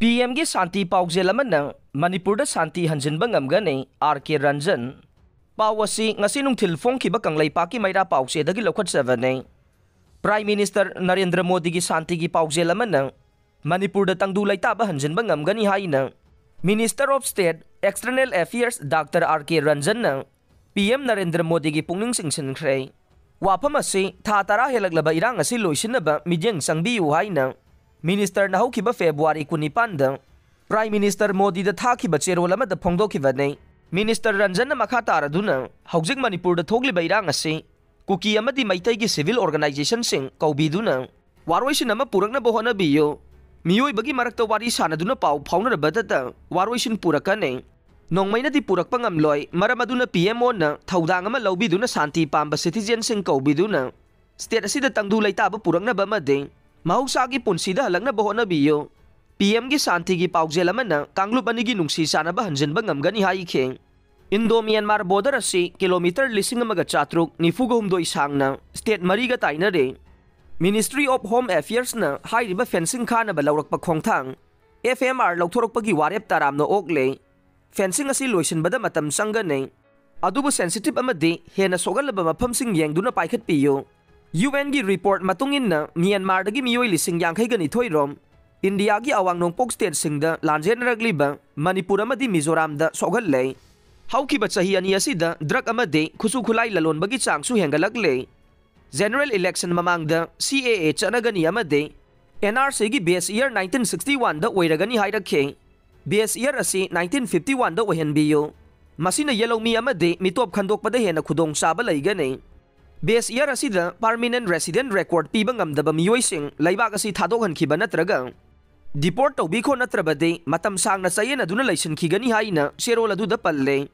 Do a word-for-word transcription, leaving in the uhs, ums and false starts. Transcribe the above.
ꯄꯤ ꯑꯦꯝꯒꯤ ꯁꯥꯟꯇꯤ ꯄꯥꯎꯖꯦꯜ ꯑꯃꯅ ꯃꯅꯤꯄꯨꯔꯗ ꯁꯥꯟꯇꯤ ꯍꯟꯖꯤꯟꯕ ꯉꯝꯒꯅꯤ, ꯑꯥꯔ ꯀꯦ ꯔꯟꯖꯟ꯫ ꯄꯥꯎ ꯑꯁꯤ ꯉꯁꯤ ꯅꯨꯡꯊꯤꯜ ꯐꯣꯡꯈꯤꯕ ꯀꯪꯂꯩꯄꯥꯛꯀꯤ ꯃꯩꯔꯥ ꯄꯥꯎꯆꯦꯗꯒꯤ ꯂꯧꯈꯠꯆꯕꯅꯤ꯫ ꯄ꯭ꯔꯥꯏꯝ ꯃꯤꯅꯤꯁꯇꯔ ꯅꯔꯦꯟꯗ꯭ꯔ ꯃꯣꯗꯤꯒꯤ ꯁꯥꯟꯇꯤꯒꯤ ꯄꯥꯎꯖꯦꯜ ꯑꯃꯅ ꯃꯅꯤꯄꯨꯔꯗ ꯇꯪꯗꯨ ꯂꯩꯇꯥꯕ ꯍꯟꯖꯤꯟꯕ ꯉꯝꯒꯅꯤ ꯍꯥꯏꯅ minister of state external affairs doctor R K ꯔꯟꯖꯟꯅ ꯄꯤ ꯑꯦꯝ ꯅꯔꯦꯟꯗ꯭ꯔ ꯃꯣꯗꯤꯒꯤ ꯄꯨꯛꯅꯤꯡ ꯆꯤꯡꯁꯤꯟꯈ꯭ꯔꯦ꯫ ꯋꯥꯐꯝ ꯑꯁꯤ ꯊꯥ ꯇꯔꯥ ꯍꯦꯜꯂꯛꯂꯕ ꯏꯔꯥꯡ ꯑꯁꯤ ꯂꯣꯏꯁꯤꯟꯅꯕ ꯃꯤꯠꯌꯦꯡ ꯆꯪꯕꯤꯌꯨ ꯍꯥꯏꯅ ꯃꯤꯅꯤꯁꯇꯔꯅ ꯍꯧꯈꯤꯕ ꯐꯦꯕ꯭ꯔꯨꯋꯥꯔꯤ ꯀꯨꯟꯅꯤꯄꯥꯟꯗ ꯄ꯭ꯔꯥꯏꯝ ꯃꯤꯅꯤꯁꯇꯔ ꯃꯣꯗꯤꯗ ꯊꯥꯈꯤꯕ ꯆꯦꯔꯣꯜ ꯑꯃꯗ ꯐꯣꯡꯗꯣꯛꯈꯤꯕꯅꯤ꯫ ꯃꯤꯅꯤꯁꯇꯔ ꯔꯟꯖꯟꯅ ꯃꯈꯥ ꯇꯥꯔꯗꯨꯅ ꯍꯧꯖꯤꯛ ꯃꯅꯤꯄꯨꯔꯗ ꯊꯣꯛꯂꯤꯕ ꯏꯔꯥꯡ ꯑꯁꯤ ꯀꯨꯀꯤ ꯑꯃꯗꯤ ꯃꯩꯇꯩꯒꯤ ꯁꯤꯚꯤꯜ ꯑꯣꯔꯒꯅꯥꯏꯖꯦꯁꯟꯁꯤꯡ ꯀꯧꯕꯤꯗꯨꯅ ꯋꯥꯔꯣꯏꯁꯤꯟ ꯑꯃ ꯄꯨꯔꯛꯅꯕ ꯍꯣꯠꯅꯕꯤꯌꯨ꯫ ꯃꯤꯑꯣꯏꯕꯒꯤ ꯃꯔꯛꯇ ꯋꯥꯔꯤ ꯁꯥꯅꯗꯨꯅ ꯄꯥꯎ ꯐꯥꯎꯅꯔꯕꯗꯇ ꯋꯥꯔꯣꯏꯁꯤꯟ ꯄꯨꯔꯛꯀꯅꯤ꯫ ꯅꯣꯡꯃꯩꯅꯗꯤ ꯄꯨꯔꯛꯄ ꯉꯝꯂꯣꯏ, ꯃꯔꯝ ꯑꯗꯨꯅ ꯄꯤ ꯑꯦꯝ ꯑꯣꯅ ꯊꯧꯗꯥꯡ ꯑꯃ ꯂꯧꯕꯤꯗꯨꯅ ꯁꯥꯟꯇꯤ ꯄꯥꯝꯕ ꯁꯤꯇꯤꯖꯦꯟꯁꯤꯡ ꯀꯧꯕꯤꯗꯨꯅ ꯁ꯭ꯇꯦꯠ ꯑꯁꯤꯗ ꯇꯪꯗꯨ ꯂꯩꯇꯥꯕ ꯄꯨꯔꯛꯅꯕ ꯑꯃꯗꯤ ꯃꯍꯧꯁꯥꯒꯤ ꯄꯨꯟꯁꯤꯗ ꯍꯜꯂꯛꯅꯕ ꯍꯣꯠꯅꯕꯤꯌꯨ꯫ ꯄꯤ ꯑꯦꯝꯒꯤ ꯁꯥꯟꯇꯤꯒꯤ ꯄꯥꯎꯖꯦꯜ ꯑꯃꯅ ꯀꯥꯡꯂꯨꯞ ꯑꯅꯤꯒꯤ ꯅꯨꯡꯁꯤ ꯆꯥꯟꯅꯕ ꯍꯟꯖꯤꯟꯕ ꯉꯝꯒꯅꯤ ꯍꯥꯏꯈꯤ꯫ ꯏꯟꯗꯣ ꯃ꯭ꯌꯥꯟꯃꯥꯔ ꯕꯣꯔꯗꯔ ꯑꯁꯤ ꯀꯤꯂꯣꯃꯤꯇꯔ ꯂꯤꯁꯤꯡ ꯑꯃꯒ ꯆꯥꯇ꯭ꯔꯨꯛ ꯅꯤꯐꯨꯒ ꯍꯨꯝꯗꯣꯏ ꯁꯥꯡꯅ ꯁ꯭ꯇꯦꯠ ꯃꯔꯤꯒ ꯇꯥꯏꯅꯔꯦ꯫ ꯃꯤꯅꯤꯁꯇ꯭ꯔꯤ ꯑꯣꯐ ꯍꯣꯝ ꯑꯦꯐꯤꯌꯔꯁꯅ ꯍꯥꯏꯔꯤꯕ ꯐꯦꯟꯁꯤꯡ ꯈꯥꯅꯕ ꯂꯧꯔꯛꯄ ꯈꯣꯡꯊꯥꯡ, ꯑꯦꯐ ꯑꯦꯝ ꯑꯥꯔ ꯂꯧꯊꯣꯔꯛꯄꯒꯤ ꯋꯥꯔꯦꯞ ꯇꯔꯥꯝꯅ ꯑꯣꯛꯂꯦ꯫ ꯐꯦꯟꯁꯤꯡ ꯑꯁꯤ ꯂꯣꯏꯁꯤꯟꯕꯗ ꯃꯇꯝ ꯆꯪꯒꯅꯤ꯫ ꯑꯗꯨꯕꯨ ꯁꯦꯟꯁꯤꯇꯤꯚ ꯑꯃꯗꯤ ꯍꯦꯟꯅ ꯁꯣꯛꯍꯜꯂꯕ ꯃꯐꯝꯁꯤꯡ ꯌꯦꯡꯗꯨꯅ ꯄꯥꯏꯈꯠꯄꯤꯌꯨ꯫ ꯌꯨ ꯑꯦꯟꯒꯤ ꯔꯤꯄꯣꯔꯠ ꯃꯇꯨꯡ ꯏꯟꯅ ꯃ꯭ꯌꯥꯟꯃꯥꯔꯗꯒꯤ ꯃꯤꯑꯣꯏ ꯂꯤꯁꯤꯡ ꯌꯥꯡꯈꯩꯒ ꯅꯤꯊꯣꯏ ꯔꯣꯝ ꯏꯟꯗꯤꯌꯥꯒꯤ ꯑꯋꯥꯡ ꯅꯣꯡꯄꯣꯛ ꯁ꯭ꯇꯦꯠꯁꯤꯡꯗ ꯂꯥꯟꯖꯦꯟꯅꯔꯛꯂꯤꯕ ꯃꯅꯤꯄꯨꯔ ꯑꯃꯗꯤ ꯃꯤꯖꯣꯔꯥꯝꯗ ꯁꯣꯛꯍꯜꯂꯦ꯫ ꯍꯧꯈꯤꯕ ꯆꯍꯤ ꯑꯅꯤ ꯑꯁꯤꯗ ꯗ꯭ꯔꯒ ꯑꯃꯗꯤ ꯈꯨꯠꯁꯨ ꯈꯨꯠꯂꯥꯏ ꯂꯂꯣꯟꯕꯒꯤ ꯆꯥꯡꯁꯨ ꯍꯦꯟꯒꯠꯂꯛꯂꯦ꯫ ꯖꯦꯅꯔꯦꯜ ꯏꯂꯦꯛꯁꯟ ꯃꯃꯥꯡꯗ ꯁꯤ ꯑꯦ ꯑꯦ ꯆꯠꯅꯒꯅꯤ ꯑꯃꯗꯤ ꯑꯦꯟ ꯑꯥꯔ ꯁꯤꯒꯤ ꯕꯦꯁ ꯏꯌꯔ ꯅꯥꯏꯟꯇꯤꯟ ꯁꯤꯛꯁꯇꯤ ꯋꯥꯟꯗ ꯑꯣꯏꯔꯒꯅꯤ ꯍꯥꯏꯔꯛꯈꯤ꯫ ꯕꯦꯁ ꯏꯌꯔ ꯑꯁꯤ ꯅꯥꯏꯟꯇꯤꯟ ꯐꯤꯐꯇꯤ ꯋꯥꯟꯗ ꯑꯣꯏꯍꯟꯕꯤꯌꯨ꯫ ꯃꯁꯤꯅ ꯌꯦꯜꯍꯧꯃꯤ ꯑꯃꯗꯤ ꯃꯤꯇꯣꯞ ꯈꯟꯗꯣꯛꯄꯗ ꯍꯦꯟꯅ ꯈꯨꯗꯣꯡꯆꯥꯕ ꯂꯩꯒꯅꯤ꯫ ꯕꯦꯁ ꯏꯌꯔ ꯑꯁꯤꯗ ꯄꯥꯔꯃꯤꯅꯦꯟ ꯔꯦꯁꯤꯗꯦꯟ ꯔꯦꯀꯣꯔꯗ ꯄꯤꯕ ꯉꯝꯗꯕ ꯃꯤꯑꯣꯏꯁꯤꯡ ꯂꯩꯕꯥꯛ ꯑꯁꯤ ꯊꯥꯗꯣꯛꯍꯟꯈꯤꯕ ꯅꯠꯇ꯭ꯔꯒ ꯗꯤꯄꯣꯔꯠ ꯇꯧꯕꯤꯈꯣ ꯅꯠꯇ꯭ꯔꯕꯗꯤ ꯃꯇꯝ ꯁꯥꯡꯅ ꯆꯌꯦꯠꯅꯗꯨꯅ ꯂꯩꯁꯤꯟꯈꯤꯒꯅꯤ ꯍꯥꯏꯅ ꯆꯦꯔꯣꯜ ꯑꯗꯨꯗ ꯄꯜꯂꯦ꯫